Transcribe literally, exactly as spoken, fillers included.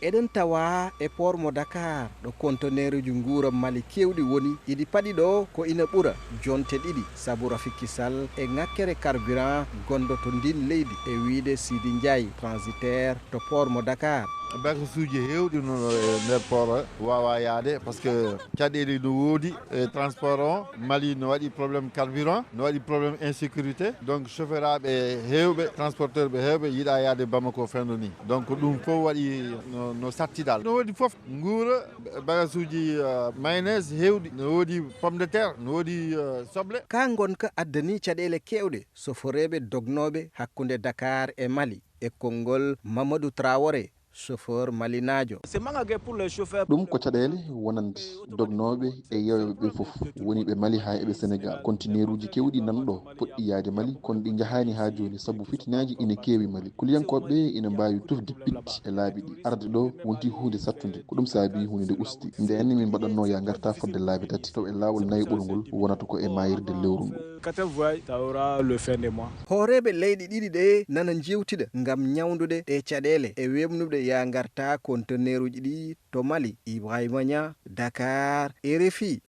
Eɗen tawa e port mo Dakar ɗo kontoneeruuji nguura Mali keewɗi woni, iɗi paɗi ɗo ko ina ɓura jonte ɗiɗi sabu Rafiki Sall e ŋakkere carburant gonɗo to ndin leydi, e wiyde Sidi Ndiaye, transitaire to port mo Dakar. Bagasuuji heewɗi no e nder port o waawaa yahde, parce que caɗeele no woodi e transport o. Mali no waɗi problème carburant, no waɗi problème insécurité, donc chauffeuraaɓe heewɓe, transporteur ɓe heewɓe yiɗaa yahde Bamako fewndo ni. Donc ɗum fof waɗi no, no sattidaal. No woodi fof, nguura, bagasuuji, euh, mayonnaise heewɗi, no woodi pomme de terre, no woodi, euh, soble. Ka ngonka addani caɗeele keewɗe soforeeɓe dognooɓe hakkunde Dakar e Mali e konngol Mamadou Traoré, chauffeur malinaajo. C'est manque à gagner pour les chauffeurs. Ɗum ko caɗeele wonande dognooɓe e yeeyooɓe ɓe fof, woni ɓe Mali haa e ɓe Sénégal. Kontineeruuji keewɗi nan ɗo, poɗɗi yahde Mali, kono ɗi njahaani haa jooni sabu fitinaaji ina keewi Mali. Kuliyankooɓe ɓe ina mbaawi tufde pitti e laabi ɗi. Arde ɗo wonti huunde sattunde, ko ɗum saabii huunde nde usti. Ndeen min mbaɗatnoo yaa ngarta fodde laabi tati, taw e laawol nayɓol ngol wonata ko e maayirde lewru ndu. Quatre voies, ça aura le fin de mois. Hooreeɓe leyɗe ɗiɗi ɗe nana njeewtida ngam ñawndude ɗe caɗeele e weeɓnude yaa ngarta kontoneeruuji ɗi to Mali. Ibrahima Niang, Dakar, R F I.